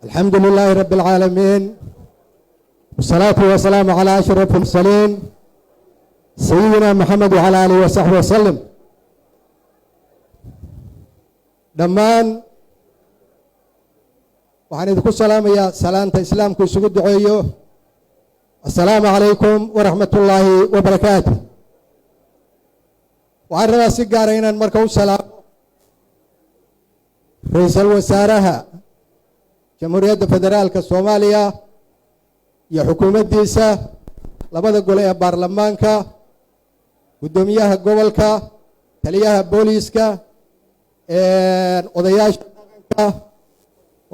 الحمد لله رب العالمين، والصلاة والسلام على أشرف المرسلين سيدنا محمد وعلى آله وصحبه وسلم. Dhammaan waxaan idinku salaamayaa salaanta Islaamku isugu duceeyo. Assalaamu calaykum waraxmat ullaahi wabarakaatu. Waxaan rabaa si gaara inaan marka u salaamo ra-iisul wasaaraha Jamhuuriyadda Federaalka Soomaaliya iyo xukuumaddiisa, labada gole ee baarlamaanka, guddoomiyaha gobolka, taliyaha booliiska, odayaasha dhaqanka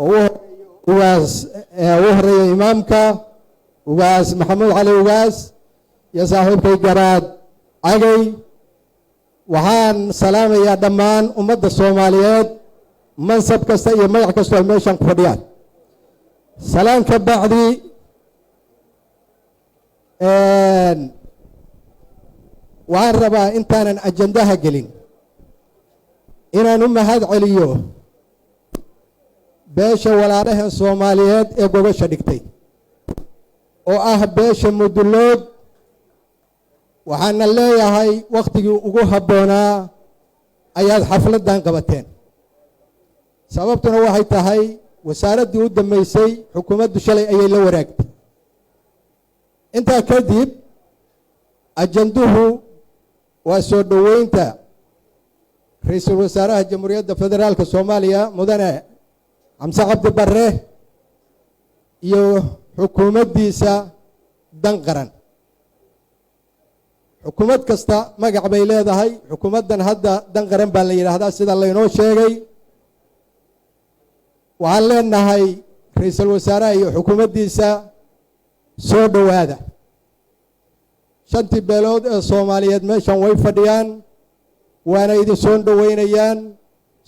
oo u ugaas ugu horeeya imaamka Ugaas Maxamuud Cali Ugaas iyo saaxiibkay Garaad Cagay. Waxaan salaamayaa dhammaan ummadda Soomaaliyeed, mansab kasta iyo magac kastoo ay meeshan ku fadhiyaan. Salaan ka bacdi, waxaan rabaa intaanan ajandaha gelin inaan u mahad celiyo beesha walaalahan Soomaaliyeed ee gogosha dhigtay oo ah beesha Mudulood. Waxaana leeyahay, wakhtigii ugu habboonaa ayaad xafladdan qabateen. Sababtuna waxay tahay wasaaraddii u dambeysay xukuumaddu shalay ayay la waraagtay. Intaa kadib, ajanduhu waa soo dhoweynta ra-iisul wasaaraha Jamhuuriyadda Federaalka Soomaaliya, Mudane Xamse Cabdi Barre, iyo xukuumaddiisa Dan Qaran. Xukuumad kasta magac bay leedahay. Xukuumaddan hadda Dan Qaran baa la yidhaahdaa, sida laynoo sheegay. Waxaan leenahay ra-iisul wasaaraha iyo xukuumaddiisa, soo dhowaada. Shantii beelood ee Soomaaliyeed meeshan way fadhiyaan, waana idin soo dhoweynayaan.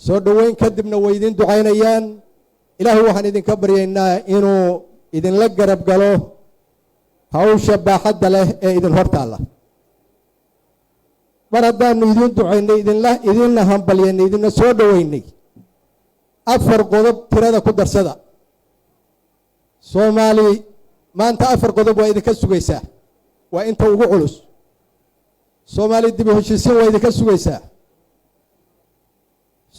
Soo dhoweyn kadibna way idin ducaynayaan. Ilaahay waxaan idinka baryaynaa inuu idinla garab galo hawsha baaxadda leh ee idin hor taalla. Mar haddaanu idiin ducaynay, idinla idinna hambalyaynay, idinna soo dhoweynay, afar qodob tirada ku darsada. Soomaali maanta afar qodob waa idinka sugaysaa, waa inta ugu culus. Soomaali dib u heshiisiin waa idinka sugaysaa.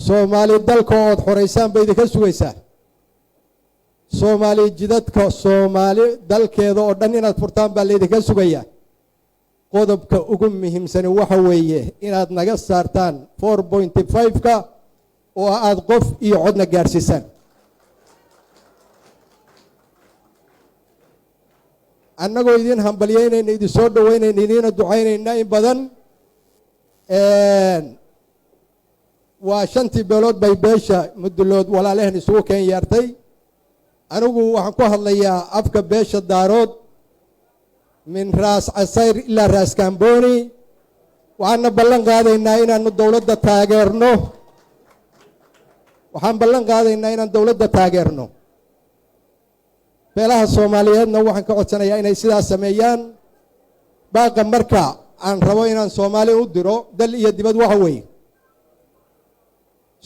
Soomaali dalka ood xoraysaan bay idinka sugaysaa. Soomaali jidadka Soomaali dalkeeda oo dhan inaad furtaan baa laydinka sugayaa. Qodobka ugu muhiimsani waxa weeye inaad naga saartaan 4.5-ka oo aad qof iyo codna gaadhsiisaan. Annagoo idin hambalyeynayna, idin soo dhoweynayna, idiina ducaynayna in badan. Waa shantii beelood bay beesha Mudulood walaalehen isugu keen yeertay. Anigu waxaan ku hadlayaa afka beesha Daarood, min Raas Casayr ilaa Raas Kamboni. Waxaana ballan qaadaynaa inaanu dowladda taageerno. Waxaan ballan qaadaynaa inaan dowladda taageerno. Beelaha Soomaaliyeedna waxaan ka codsanayaa inay sidaas sameeyaan. Baaqa marka aan rabo inaan Soomaali u diro dal iyo dibad waxa weeye: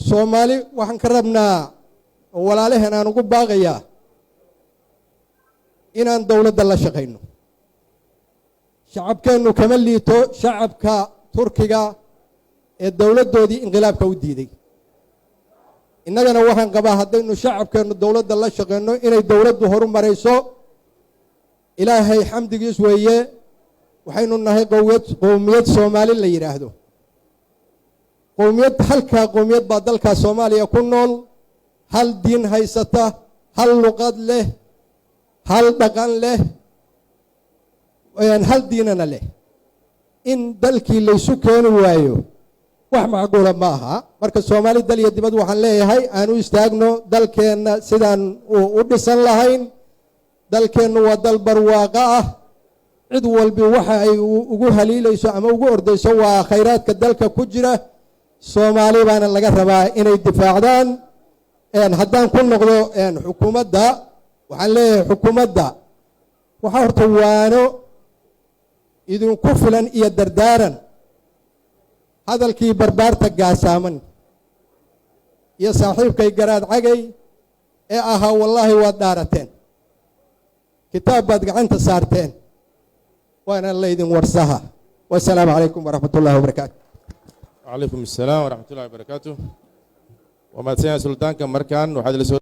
Soomaali waxaan ka rabnaa oo walaalehen aan ugu baaqayaa inaan dowladda la shaqayno. Shacabkeennu kama liito shacabka Turkiga ee dowladdoodii inqilaabka u diiday. Innagana waxaan qabaa haddaynu shacabkeennu dowladda la shaqayno inay dowladdu horu marayso. Ilaahay xamdigiis weeye, waxaynu nahay qowmiyad, qowmiyad Soomaali la yidhaahdo. Qowmiyad, halkaa qowmiyad baa dalkaa Soomaaliya ku nool, hal diin haysata, hal luqad leh, hal dhaqan leh, hal diinana leh. In dalkii laysu keeni waayo wax macquula ma aha. Marka Soomaali dal iyo dibad waxaan leeyahay, aan u istaagno dalkeenna sidaan u dhisan lahayn. Dalkeennu waa dal barwaaqo ah. Cid walbi waxa ay ugu haliilayso ama ugu ordayso waa khayraadka dalka ku jira. Soomaali baana laga rabaa inay difaacdaan. Haddaan ku noqdo xukuumadda, waxaan leeyahay xukuumadda, waxaa horta waano idinku filan iyo dardaaran hadalkii barbaarta gaasaaman iyo saaxiibkay Garaad Cagay Ee ahaa, wallaahi waad dhaarateen, kitaab baad gacanta saarteen, waana laydin warsaha. Wasalaamu calaykum waraxmat ullahi wabarakaatu. Calaykum assalaam waraxmat ullahi wabarakaatu. Waa mahadsan yahay suldaanka. Markaan waxaad la soo